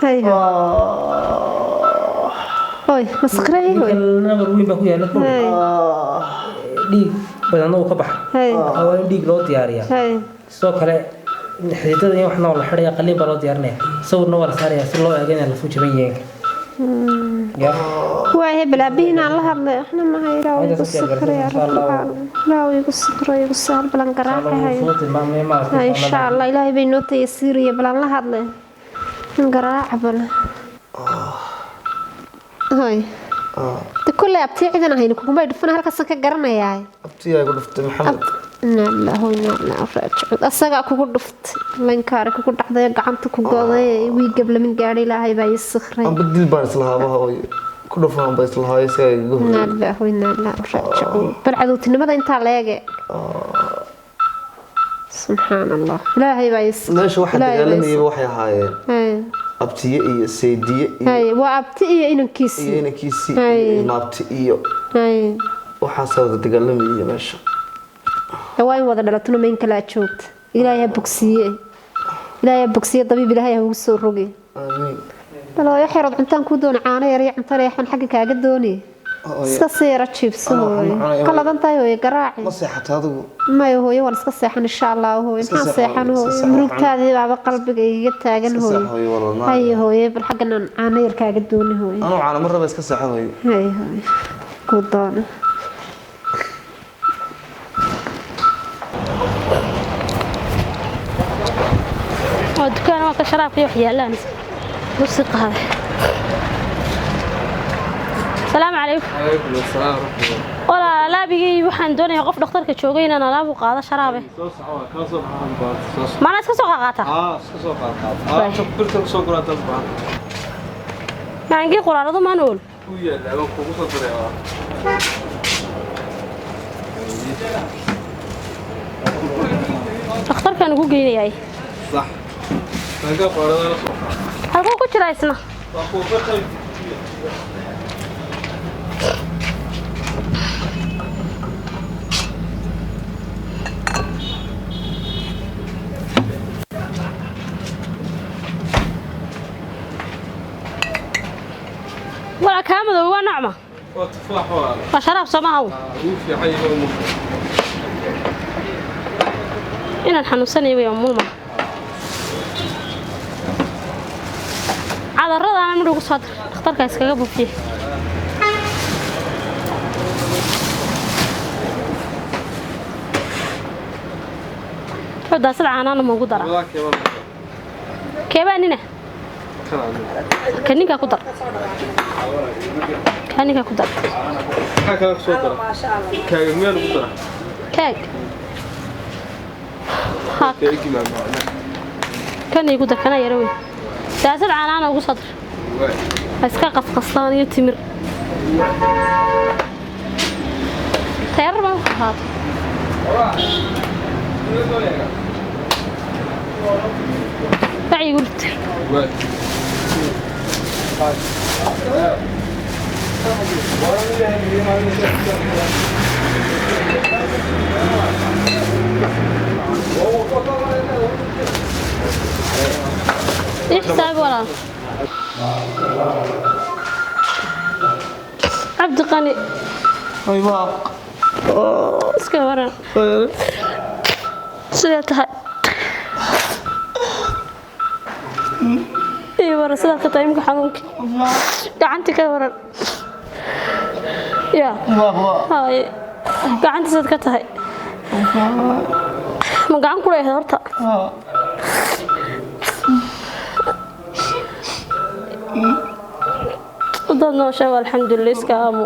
Hay hoy, masqray hoy. Nabar weyn baa ku yaala. Hay. Dhiig badanna uu ka baxay. Hay. Marka waa in dhiig loo diyaariyaa. Hay. Sidoo kale xididada iyo waxna waa la xidhaya, qaliin baa loo diyaarinaya, sawirna waa la saaraya si loo eego inay lafu jaban yihiin ya. Waayahay, bal aabihiin aan la hadlay, waxna maha. Ilaahu igu sakray yaa rabbil caalamiin, Ilaahu igu sakray, igu sahal balan garaacahay. Insha Allah Ilaahay bay noo tayasiiriya. Balan la hadlay in garaaca bal hoy. De kolley abtii ciidan ahayni kugumay dhufana, halkaasaan ka garanayaa. Abtiyaa igu dhuftay, Maxamed. Inaa lillahi wa inaa ilaihi raajicuun. Asagaa kugu dhuftay, lankaari kugu dhacday, gacanta ku go'day, wiigab lamin gaadhay. Ilaahay baa ii sakray. Amba dil baan islahaaba hooyo, ku dhufaan baa islahaa, isagaa igaga Inaa horreeyay. lillahi wa inaa ilaihi raajicuun. Bal cadowtinimada intaa leege, subxaan Allah, Ilaahay baa ii sakray. Meesha waxa Ilaahay baa ii dagaalamayay waxay ahaayeen sakray. abtiye iyo saydiye iyo Hay, waa abti iyo iyo inankiisii. Inankiisii Hay. iyo ilmaabti iyo Hay. waxaasaa wada dagaalamayay meesha. Waa in wada dhalatuna mayn kalaa joogta. Ilaahay ha bogsiiye, Ilaahay ha bogsiiye, dabiib Ilaahay ha ugu soo roge. Aamiin. Bal hooyo, xerood cuntaan kuu doona, caano yar iyo cunto leexan xagga kaaga dooni. Iska sii yara jiibso. Anaa waxaan Hooyo, cunaya. ka ladan tahay hooyo, garaaci. Ma seexatay adigu? Maya hooyo, waan iska seexan insha Allah hooyo. Iska Maxaan seexan, seexan iska hooyo? seexan. Murugtaadii baaba qalbiga iga taagan. Iska Hooyo. seexo hooyo, walaal, ma- Haye hooyo, bal xaggan aan caano yar kaaga dooni hooyo. Anuu caano ma raba, iska seexo hooyo. Haye hooyo, kuu doona. Waa dukaan, waa ka sharaabka iyo wax yaalaan lagu sii qaaday. Salaamu calaykum. Calaykum asalaam waraxmatullah. Walaa, alaabigii waxaan doonayaa qof dhakhtarka joogay inaan alaab u qaado sharaabe. Soo soco, waa kaa soo baxaan baad soo soco. Maana iska soo qaaqaata? Aa, iska soo qaad. Alaabta birta ku soo guraa dad baan. Macangii quraaradu maan ool. Ku yaala waan kugu soo diray waa. Dhakhtarkaan ugu geynayaay. Sax. Naga qorada la soo qaad. Halkuu ku jiraa isna? Waa kuwa birta. Walaa, kaa madow waa nocma? Waa tufaax waa. Waa sharaab soo maaha? Uu fiican yahay oo muhiim. Inaan xanuunsanayo way muuma cadaradaana midh ugu soo dir, dhakhtarka iskaga buufiye. Daasad caanaana ma ugu daraa? Wadaa keema. Keebaa nina? Kana. Ka ninkaa ku dar, ka ninkaa ku dar. Maxaa kale ku soo dara? Kaaga meel ugu dara. Kaag ha. Keegi ma macna. Kan igu dar, kana yara weyn. Daasad caanaana ugu soo dar. Waay. Ha iska qasqastaan iyo timir tayar baan ku ahaato. Wacyigu rid. Waay. Ii xisaabi walaal. Cabdiqani. Hooyo waa. Iska waran, sidee tahay? Ii waran, sidaad ka tahay imka? Xanuunki gacanti ka waran ya? Haye, gacanta sidaad ka tahay? Ma gacan ku leeyahay horta? Dad nooshaa waa alxamdulilah. Iska aamu,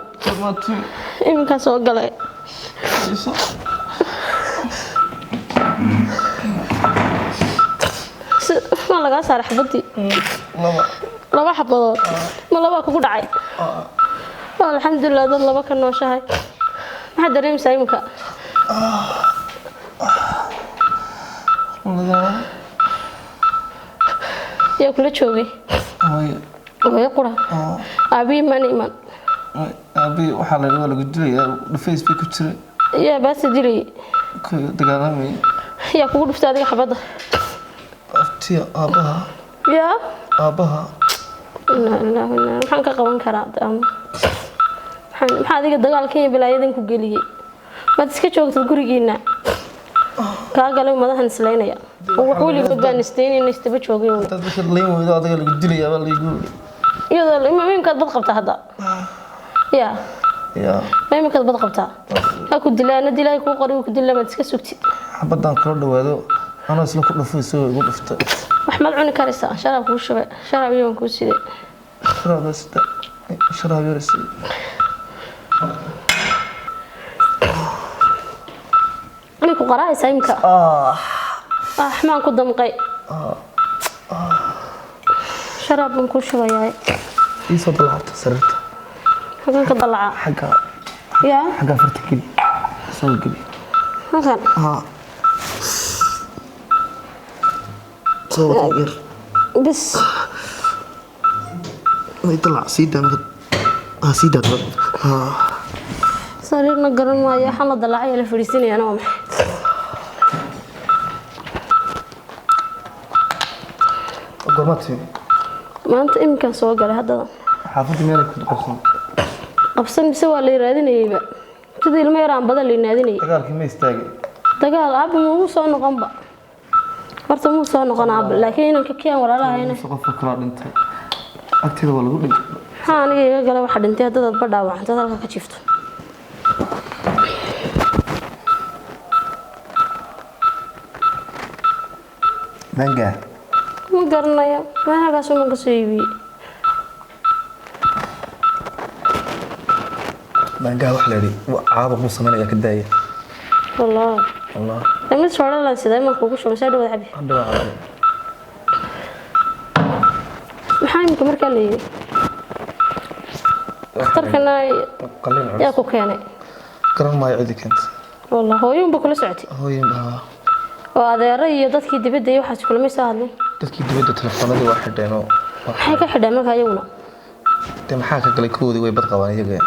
iminkaa soo galay. Ma lagaa saaray xabadii? Laba xabadood ma labaa kugu dhacay? Alxamdulilah, dad laba ka nooshahay. Maxaad dareemaysaa iminka? Yaa kula joogay? Hooyo qura? Aabihii mana iman? Aabi waxaa la waa lagu dilayaa, dhufays bay ku jiray. Yaa baase dilayay? Ku dagaalamayay. Yaa kugu dhuftay adiga xabadda? Abtiya, aabbaha. Yaa? Aabbaha. Maxaan ka qaban karaa? Maxaa adiga dagaalkan iyo balaayadan ku geliyey? Maad iska joogtad gurigiina kaa galay madahan islaynaya wax weligood baan istaynayna istaba joogay. Dad dadka leyn weydo adiga lagu dilayaa baa laygu yidhi. Iyadoo iminkaad bad qabtaa hadda ya. Yaa. Ma iminkaad bad qabtaa? Ha ku dilaan haddii Ilaahay kuu qoray wuu ku dilaa, maad iska sugtid. Xabadaan kula dhawaado anoo isla ku dhufo isagoo igu dhuftay. Wax maad cuni karaysaa? Sharaab kuu shubay, sharaab iyo waan kuu siday. Sharaab sida sharaab yar isii. May ku qaraaysaa iminka? Ah, maan ku damqay. Sharaab baan kuu shubayaa. Ii soo dalaacta sariirta. Halkan ka dalaca? Xagga. Yaa. Xagga farta geli, soo geli. Halkan? Haa, soo wada yar. Bis. Way dalac, sii daa marka, haa, sii daa dalac, haa. Sariirna garan maayo, waxaan la dalacay la fadhiisinayana waa maxay? Goormaad timi? Maanta iminkaan soo galay haddada. Xaafadda meelay ku qabsan? Qabsan mise waa la raadinayeyba, sida ilmo yaraan badan la naadinayay. Dagaalkii ma istaagay? Dagaal aabba muu soo noqonba horta, muu soo noqon aabba, laakiin inanka kiyaan walaalahayna. Mise qofka kalaa dhintay agteeda waa lagu dhintay. Maxaa aniga iga gala waxa dhintay? Haddadaad ba dhaawacantad halka ka jiifto. Manga? Ma garanayo, meel halkaas uman ka soo iibiyey. Mangaha waxa la yidhi caabuq buu samaynayaa, ka daaya. Wallaahi. Allah. Mid soodhalan sidee man kuugu shubay saa dhawad cabi. Hadda waa caadi. Maxaa imika markaa la yidhi dhakhtarkana? Qalliin Yaa culus. ku keenay? Garan maayo cidi keentay. Wallah, hooyuunba kula socotay? Hooyin, haa. Oo adeero iyo dadkii dibadda iyo waxaas kulamay soo hadlin? Dadkii dibadda telefoonadii waa xidheen oo Maxay ka xidheen markaa iyaguna? Dee maxaa ka galay kuwoodii, way bad qabaan iyaga.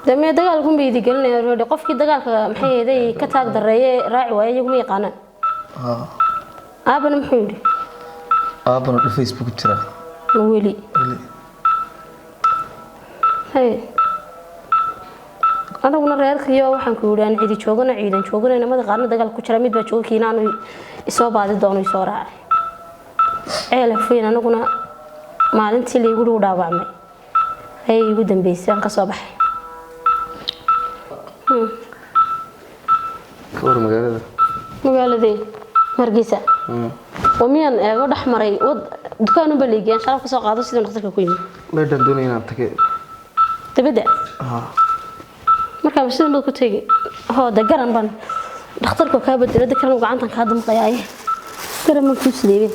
Dee miya dagaalkun bay idi gelinayaan roodhi qofkii dagaalka maxay ahayd ka taag dareeye raaci waaya, iyagu ma yaqaanaan. Haa. Aabana muxuu yidhi? Aabana dhu Facebook jira. Ma weli? Weli. Hay, anaguna reerkiyo waxaan ku yidhi aan cidi joogana, ciidan joogana, inamada qaarna dagaal ku jira, mid baa jooga kiina aanu isoo baadi doono isoo raacay ceel afweyn. Anaguna maalintii laygu u dhaawacmay ayay igu dambeysay aan ka soo baxay. Ka war magaalada? Magaaladee? Hargeysa waa miyaan eego dhex maray wad dukaanunbaa laigeyaan sharaab ka soo qaado siduu dhakhtarka ku yimi. Leydhaan doonaya inaan tagay. Dabadda? Haa. Markaa sidan baad ku tegi hoo de garan baan dhakhtarka kaa bedelo, de kalena gacantan kaa damqayaaye, garan baan kuu sideebin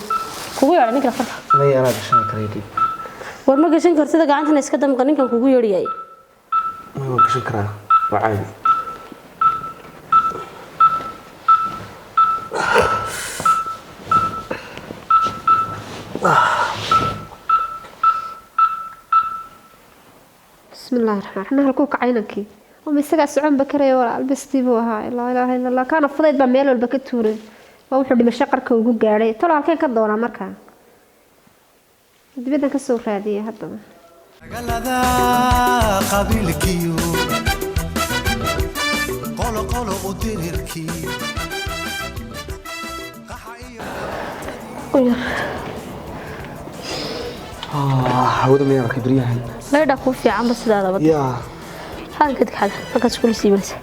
kugu yeedha ninka dhakhtarka. May, anaa gashan karay dib. War ma gashan kartida, gacantana iska damqa, ninkan kugu yeedhayay. May, waan gashan karaa, waa caadi. Bismi illaahi raxmaan raxiim. Halkuu kacay inankii? Uma isagaa socon ba karaya walaal, bestii buu ahaa. Laa ilaaha illa Allah, kaana fudayd baa meel walba ka tuuray. Waa wuxuu dhimasho qarka ugu gaadhay. Talo halkeen ka doonaa markaa? Dibaddan ka soo raadiyay haddaba. Magaalada qabiilkiyo qolo qolo u dirirkii qaxa iyo Hawada miyaan arkay beryahan? Laydha kuu fiicanba sidaadaba. Yaa. Halka degxada halkaas kula siibanaysa.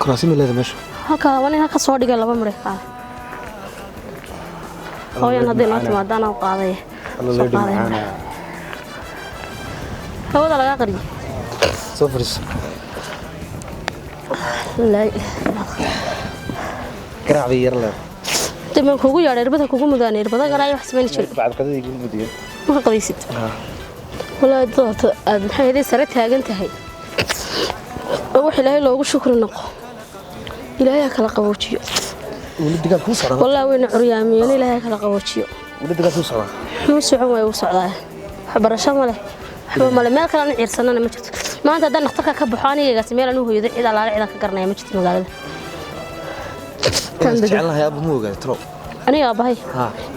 Kuraasi ma leeda meesha? Halkaa waa nin halka soo dhigay laba midhay qaaday. Hooyan hadday noo timaado anaa u qaadaya. Alla. Soo Leydha qaadaya. macaana. Hawada lagaa qariyay. Soo fadhiiso. Laa. Garaacdii yar leed. Dib baan kugu yeedhay, irbada kugu mudaan, irbada garaayo wax samayn jiray. Bacad qadadii igu mudiyo. Ma qadaysid? Walaahi doorta aad maxay ahayd sare taagan tahay oo wax Ilaahay loogu shukri noqo, Ilaahay ha kala qaboojiyo. Weli dagaal kuu socdaa? Walaahi wayna curyaamiyeen, Ilaahay ha kala qaboojiyo. Weli dagaal kuu socdaa? Muu socon waayo, wuu socdaa. Waxbarasho ma leh, waxba male, meel kale aan ciirsanana ma jirto. Maanta haddaan dhakhtarka ka baxo anigagaasi meel aan u hoyado cid allaale ciidan ka garanaya ma jirto magaalada. Inaan jecelahay aabba ma ogaada talo. Aniga aabbahay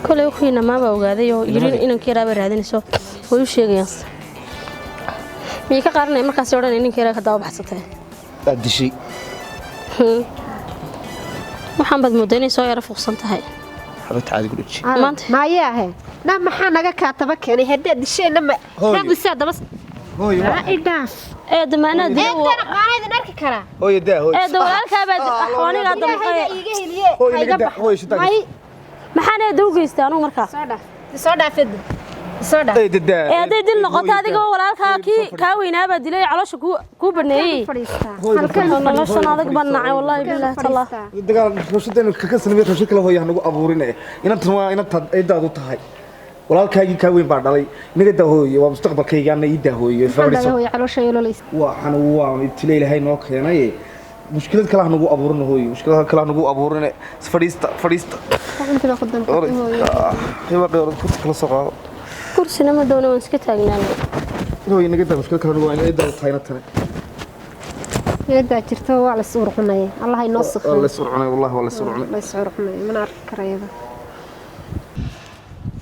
kolay wixiina maama ogaaday oo yiri inanka yaraaba raadinayso, way u sheegayaan. Miyay ka qaaranaya markaas odhanaya ninka yaraa ka daba baxsatay? Aad dishay. Waxaan baad moodaa inay soo yaro fuuqsan tahay. Xabad caadi ku dhaji. Maanta Maayahe na maxaa naga kaa taba keenay haddaad disheenna ma Hooyo. Raqisaa daba. Hooyo. Idhaaf. Eedda maanaa dila. Eedana qaanaydan arki karaa. Hooyo, daa hooyo. Eedda walaalkaa baa anigaa Ilaahayga damqay. iiga heliye. Hooyo, ha iga naga daa, baxo. hooyo, shitaa. May. Maxaan eedda u geystay anugu markaa? Soo dhaaf, soo dhaaf eedda, soo dhaaf. Eedda daa. Ee hadday dil noqoto, adiga walaalkaa kii kaa weynaabaa dilay, caloosha kuu baneeyey. Fadhiistaa. Hooyo, halkan. Noloshan adag baan nacay, wallaahi bilaahi tallah. Fadhiistaa. Dagaal rabshadeen ka sanamay, rabshad kale hooyo hanagu abuurin. Inantan waa inantaad eedaadu tahay, walaalkaagii kaa weyn baa dhalay. Naga daa hooyo, waa mustaqbalkayga, ana ii daa hooyo. Maxaan dhalay? Fadhiiso. Hooyo, caloosha yololaysa. Waxaan waa ibtile Ilaahay noo keenay, mushkilad kale hanagu abuurin hooyo, mushkilad kale hanagu abuurin. Fadhiista, fadhiista. Gacanta baa ku damqatay, hooyo. Qiba kursi kala soo qaado. Kursina ma doona, waan iska taagnaanay. Hooyo, naga daa, mushkilad kale hanagu waa eedaadu tahay inantani. Eeddaa jirto, waa la is urcunaya. Allah inoo Waa sakray. la is urcunay, wallahi waa la is urcunay. La is urcunaya, mana arki karayada.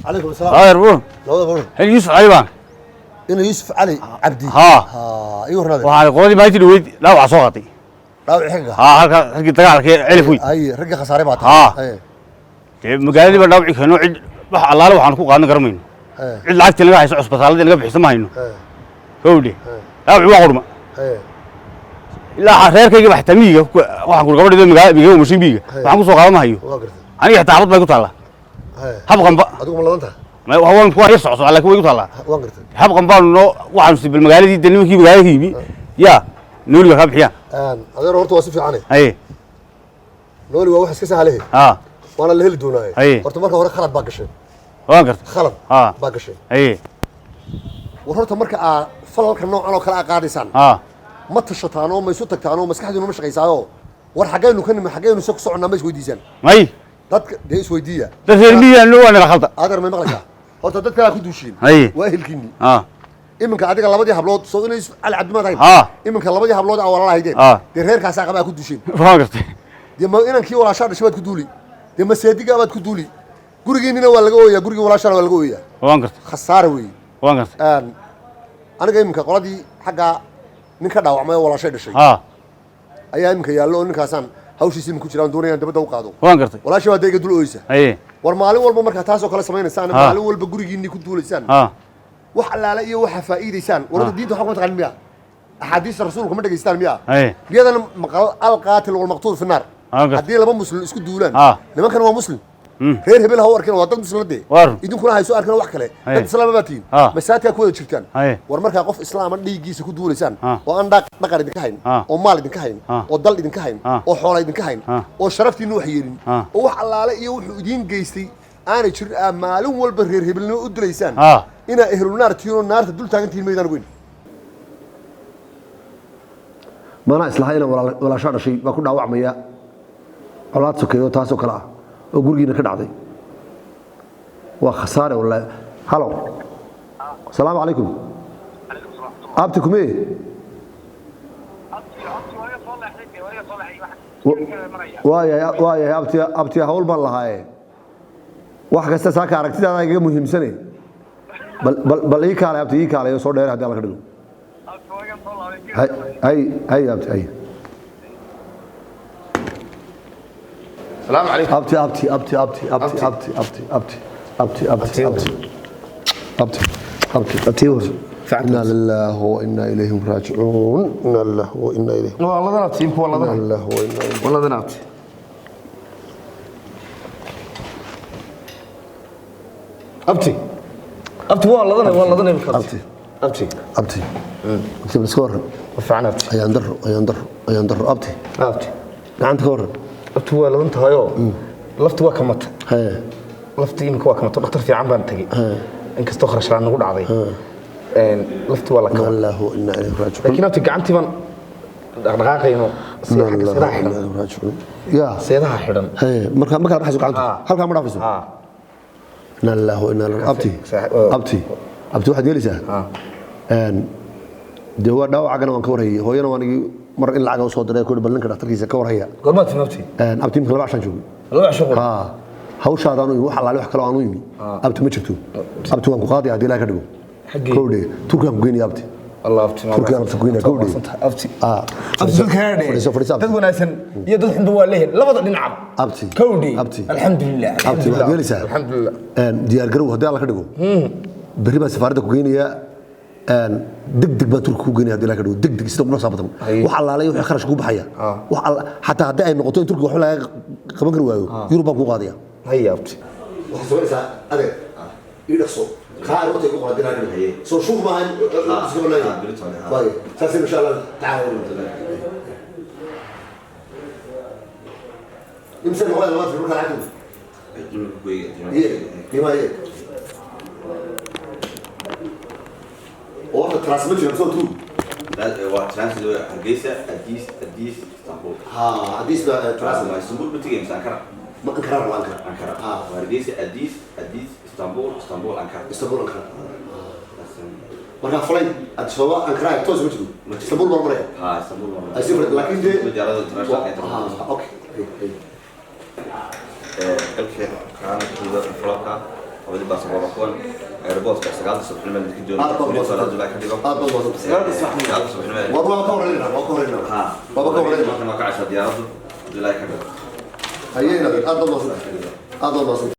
عليكم السلام. هاي بو. لو بور. هل يوسف علي بان؟ إنه يوسف علي عبدي. ها. ها أيوه هذا. Waxaan qoladii maalintii dhaweyd dhaawaca soo qaatay. dhaawac xagga. Haa, halka halkii dagaalkii Celif Weyn. أي رجع خسارة بعد. ها. أي. Dee magaaladii baa dhaawaci keeno, cid wax allaale waxaan ku qaadan karamayno. أي. Cid lacagtii naga hayso, cusbitaaladii naga bixisa ma hayno. أي. Howdhe dhaawaci waa qurma. أي. Ilaa reerkayga ba xitaa miyiga waxaan ku gabadhayda magaala miyiga umashin miyiga waxaan ku soo qaadan ma hayo. waa gartay. Aniga xitaa xabad bay ku taallaa. أي. Habqanba. adigu ma ladanta? Waan kuwa yar socso, laakiin way ku taallaa. Waan gartay. Habqan baanu noo waxaanu sibal magaaladii dee nimankii magaalada ka yimi yaa nooliga kaa bixiyaan. Adeer, horta waa si fiican. Haye. Nooli waa wax iska sahalehe. Haa. Waana la heli doonaaye. Haye. Horta marka hore khalad baa gashay. Waan gartay. Khalad haa baa gashay. Haye. War horta marka aa falalka noocan oo kale aa qaadaysaan, haa, ma tashataan oo ma isu tagtaan oo maskaxdiinu ma shaqaysaayo? War xaggaynu ka nimi, xaggaynu se ku soconnaa, ma isweydiisaan? May. Dadka dee isweydiiya. Dad reer miyiga noo waa nala khalda. Adeer, may maqlaysaa? Horta dad kalaa ku duushiin. Haye. Waa ehelkiinni. Haa. Iminka adiga labadii hablood soo inay Cali Cabdimaad ahayn? Haa. Iminka labadii hablood aa walaala haydeen, Haa, dee reerkaasaa qabaa ku duusheen. Waan gartay. Dee ma inankii walaashaa dhashay baad ku duuli? Dee ma seedigaa baad ku duuli? Gurigiinnina waa laga ooyaa, gurigii walaashaana waa laga ooyaa. Waan gartay. Khasaare weeye. Waan gartay. Aniga iminka qoladii xaggaa nin ka dhaawacmay oo walaashay dhashay haa ayaa iminka yaallo, oo ninkaasaan hawshiisa iminka ku jiraan, doonayaan dabadda u qaado. Waan gartay. Walaashay baa dee iga dul ooysa. Haye. War maalin walba markaa taasoo kale samaynaysaan, Haa. maalin walba gurigiinnii ku duulaysaan, haa, wax allaale iyo waxa faa'iidaysaan. Warada diinta waxaa kuma taqaanin miya? Axaadiista rasuulka ma dhegaystaan miya? Haye. Miyadana maqal alqaatil walmaqtuul fi naar? Waan gartay. Haddii laba muslim isku duulaan, haa, nimankan waa muslim, reer hebel ha u arkin, waa dad muslim dee. Waa run. Idinkuna hayso arkin wax kale. Haye. Dad islaama baa tihiin, haa, masaajidkaa ku wada jirtaan. Haye. War markaa qof islaama dhiiggiisa ku duulaysaan, haa, oo aan dhaqan idinka hayn, haa, oo maal idinka hayn, haa, oo dal idinka hayn, haa, oo xoola idinka hayn, haa, oo sharaftiinna wax yeelin, haa, oo wax allaale iyo wuxuu idiin geystay aanay jirin, aa maalin walba reer hebelnimo u dilaysaan, haa, inaa ehlunaar tihiin oo naarta dul taagan tihiin, maydaan ogeyn. Maanaa islaha inaan walaashaa dhashay baa ku dhaawacmaya colaad sokeeyo taasoo kale ah oo gurigiina ka dhacday. Waa khasaare wallaahi. Halo, asalaamu calaykum. Abti kumee? Waayahay, waayahay abti. Abti, hawl baan lahaaye, wax kasta saaka aragtidaada igaga muhiimsane. Bal bal bal ii kaalay abti, ii kaalay oo soo dheer haddii alla ka dhigo. Hay hay hay abti, hay. السلام عليكم. Abti, abti, abti, abti, abti, abti, abti, abti, abti, abti, abti, abti, abti, abti, war. Inna lillahi wa inna ilayhi raaji'uun. Inna lillahi wa inna ilayhi. Waa ladan abti, imku waa ladan. Inna lillahi wa inna ilayhi. Waa ladan abti. Abti, abti, waa ladan, waa ladan imka. Abti. Abti. Abti, abti, bal iska warran. Waa fiican abti. Ayaan daro, ayaan daro, ayaan daro abti. Abti. Gacanta ka warran. Abti, waa ladan tahayoo laftu waa kamata. Hee. Laftu imika waa kamata, dhakhtar fiican baan tagay, inkastoo kharash la'aan nagu dhacday. Laftu waa la Inna kama. lillahi wa inna ilayhi raaji'uun. Laakiin abti, gacantii baan dhaqdhaqaaqayno. Inna xagga lillahi seedaha wa inna xidhan. ilayhi raaji'uun. Ya. Seedaha xidhan. Hee, marka ma kala baxayso gacanta? Haa. Halkaa ma dhaafayso? Haa. Inna lillahi wa inna ilayhi. Abti, abti, abti, waxaad yeelaysaa, dee waa dhaawacagana waan ka warhayay, hooyana waan igi mar in lacaga usoo diray, ku bal ninka dhakhtarkiisa ka warhaya. Goormaad timi abti? Abti, imika 2 cashaan joogay. 2 casho qura? Haa. Hawshaadaan u imi, wax allaale wax kale oo aan u imi, abti, ma jirto. Abti, waan ku qaadaya haddii Ilaah ka dhigo. Xaggee? Kowdhe, Turkigaan ku geynaya, abti. Allah, abti. Turkigaan, abti, ku geynaya, kowdhe. Abti. Ah. Abti, dadka Fadhiiso, heedhe. fadhiiso, abti. Dad wanaagsan iyo dad xunba waa leeyihiin labada dhinacba. Abti. Kowdhe. Abti. Alxamdulilah. Abti, waxaad yeelaysaa Alxamdulilah. Diyaar garow haddii Alla ka dhigo. Berri baan safaaradda ku geynayaa. Deg deg baan Turki ku geynaya haddii Ilaah ka dhigo, deg deg sida ugu dhaqsaha badan. Haye. Wax allaalay wixii kharash kuu baxaya, Ah. wax xataa haddii ay noqoto in Turkiga waxba laga qaban kari waayo, Yurub baan kuu qaadaya. Haya, abti. Waxaad samaynaysaa, adeer, ii dhaqso kaa aroortay ku qoran haddii Ilaah ka dhigo. Soo shuuq maahan. Waayo saas insha Allah tacaala. Imse noqonaya labaad markaa lacagtu? Iye, qiimaha iye. Oo horta transfer ma jira soo tuu. Waa transit Hargeysa, Addis, Addis, Istanbul. Ha, Addis baa transit. Waa Istanbul ma tegay mise Ankara? Ma Ankara, waa Ankara. Ankara. Ah. Waa Hargeysa, Addis, Addis, Istanbul, Istanbul, Ankara. Istanbul, Ankara. Marka flight Addis Ababa Ankara toos ma jiro. Istanbul baa maraya. Ha, Istanbul waa. Ay, si fudud, laakiin dee Diyaarada international ay tahay. Ah, okay. Hey, hey. Elke kaana kuda flopka labadii baasaboor waa kuwan airportka 9 subaxnimo la Aad baad doonaya mahadsan. Abdullahi ka dhigo. Aad baad mahadsan. 9 subaxnimo, 9 subaxnimo. Waa ka horeynaa, waa ka horeynaa. Ha. Waaba ka horeynaa. Markan waa kacaysaa diyaaraddu, Abdullahi ka dhigo. Hayeen, adeer, aad baad mahadsan. Aad baad mahadsan.